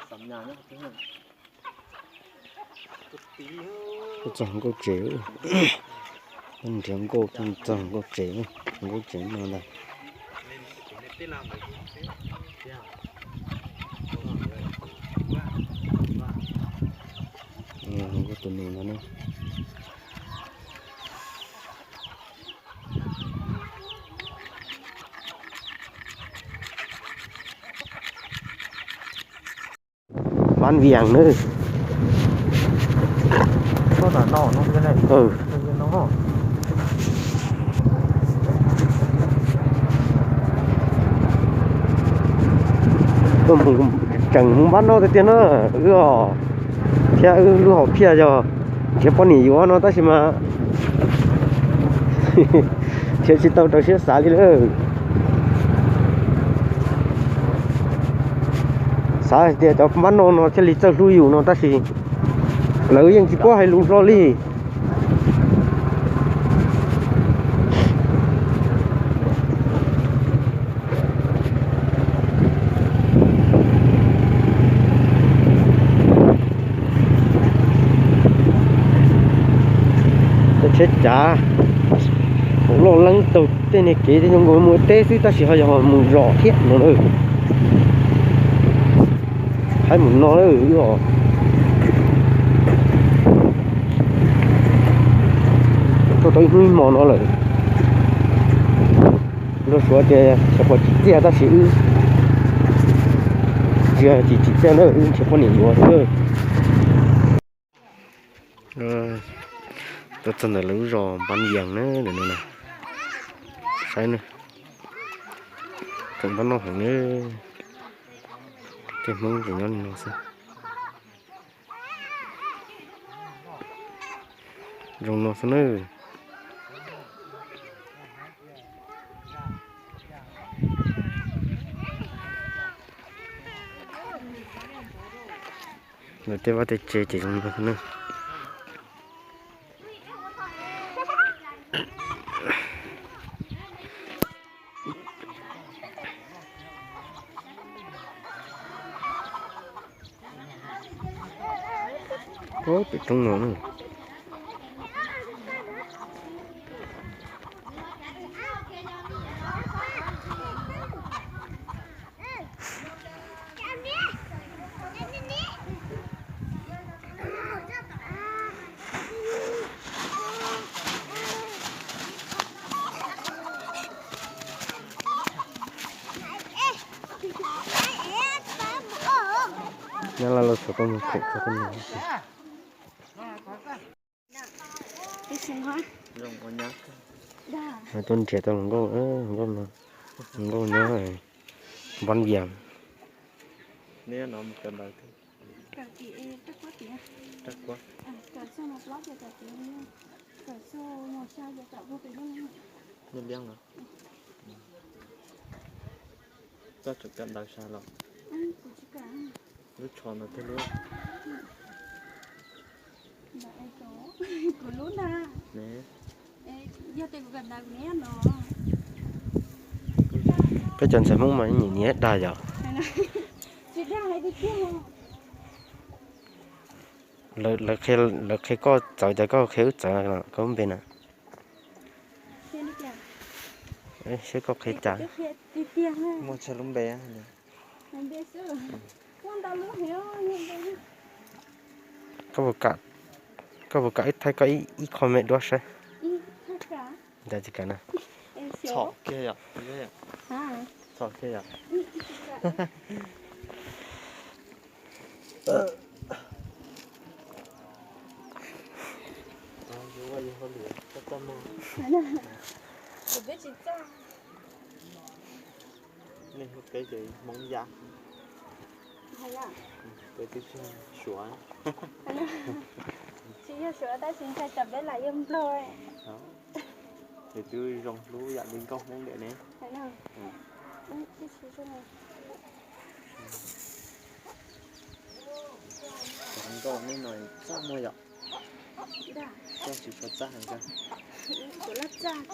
Txog nkauj tsev, nrhiav nkauj txog nkauj tsev, nkauj tsev no ntag. Nkauj tus nus no na. Bán Viàng na. Tuaj mus tseem mus npab no tiag tiag na, wb os, thiab wb lub hom phiaj yog nrhiav poj niam yuav no tab sis mas nrhiav tsis tau raws siab xav li lawm. Xav hais tias cov npab no no thiaj li txawj hlub yus no tab sis lawv yeej tsis paub hais lus hlo li. Tsheb cav hauv loj leeb taug tej niag kev tej zoo nkaus mus teb xwb tab sis ho yog mus zos thiab no na. Haib mus no os. Tuaj tau ib hnub ib hmo no lawm. Lus suav tias xyov puas tsim txiaj tab sis wb tsis tsim txiaj na, wb nrhiav poj niam yuav xwb. Tuaj txog ntawm lawv lub zos Npab Yees na, saib na, tseem npab noj heev na. Tej Hmoob ces nyob li no xwb. Zoo no xwb na. Lawv tej vaj tej tsev ces zoo no xwb na. Pem roob no na. Nyab Laj los tsuas tuaj mus khoom txog tej no. Tuaj nrhiav tau hluas nkauj, hluas nkauj no, hluas nkauj nyob Npab Yees. Koj tseem kawm ntawv sas los? Lub tsho ntawd thiab lub, kuv lub ntag. Peb cov ntxhais Hmoob mas nyiam nyiam dag yom. Lawv qhia koj txawv ces koj qhia wb txawv, koj lub npe na. Seb koj qhia cas. Muaj txhua lub npe. Koj puas kam wb thaij koj ib comment dua saib? Cas tsis kam na. Txhom kiag yom. Txhom kiag yom. Nej hu peb ces Hmoob Yaj, peb twb tsis yog Suav. Tsis yog Suav tab sis ntshai tsam peb lam yog Nplog. Ces twb zoo hlub yam li nkauj Hmoob diam ne. Cov nkauj nej no txaj muag yom. Koj tsis tshua txaj heev kawg. Nej heev zoo zoo.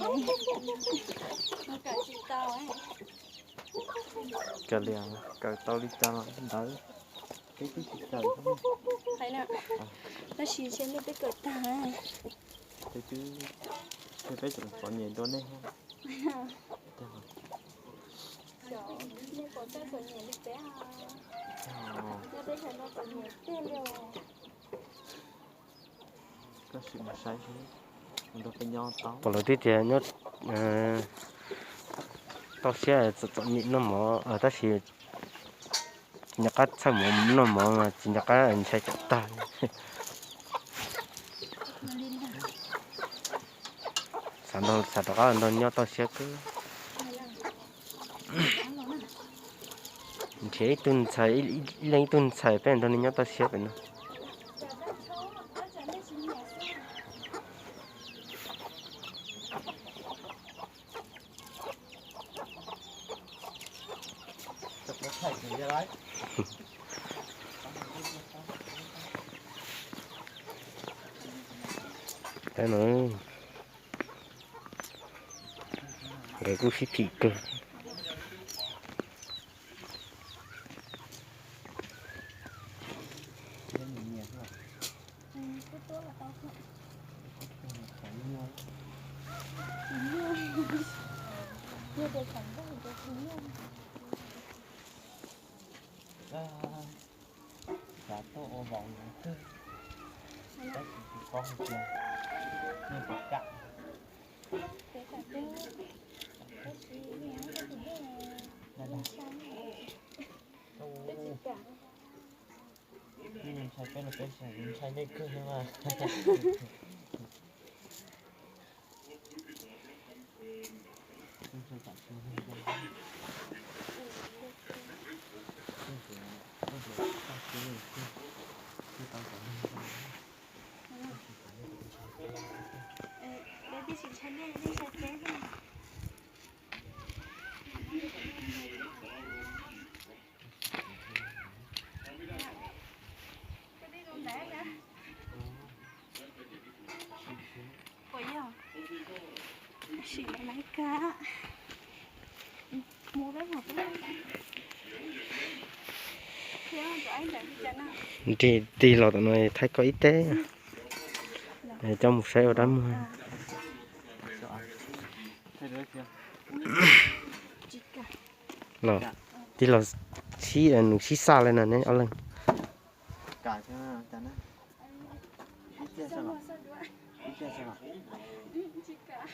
Kaw li, kaw tau li cas los ntawd, peb twb tsis kaw. Tab sis ntshe nej twb kaw tag. Peb twb, peb tseem txom nyem dua nej. Pom lawv twb tias nyob toj siab txom txom nyem noj mov, tab sis nco qab txhawj mov noj mov mas tsis nco qab ntshai tsam tag. Xav nrog, xav rov qab nrog nyob toj siab kawg. Nrhiav ib tug ntxhais, ib leeg ib tug ntxhais peb nrog nws nyob toj siab pem no. Nkawd kuj sib phim kawg. Xav tuaj ua vauv no kawg, tab sis tsis paub hais tias nej puas kam. Nej ntshai peb los peb ntshai nej kawg no mas. Nrig tig los tom no thaij koj ib teg, coj mus saib ua dab muag. Los tig los sib, nws sib xaj li no ne ob leeg. Kam, ib tiag, ib tiag, ib tiag,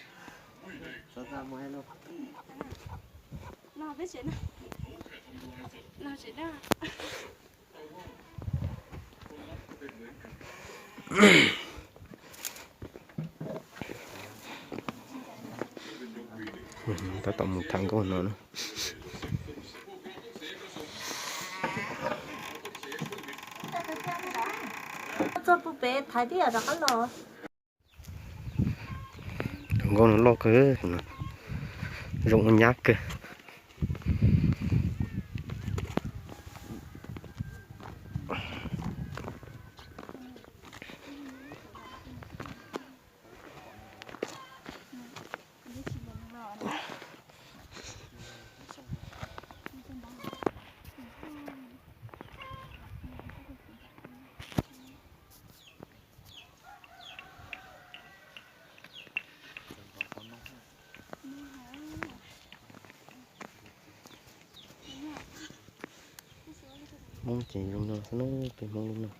Tab tom mus tham nkauj no na. Txog puag pem thaiv tib yam rov qab los. Tus nkauj no loj kawg, zoo ua nyab kawg. Hmoob ces zoo no xwb na, peb Hmoob lub neej.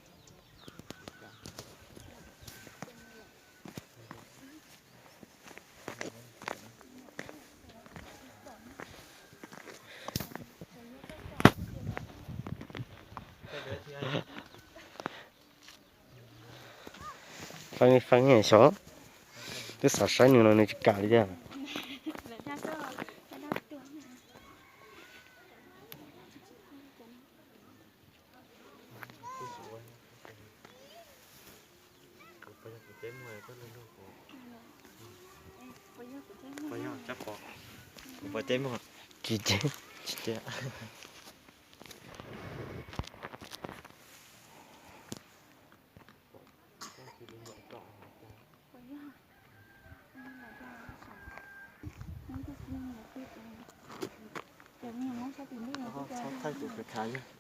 Feeb feeb xyov, twb xav saib nws los nws tsis kam li cas. Kuv puas ceb muag? Tsis ceb. Thaij kuv khav khav yog.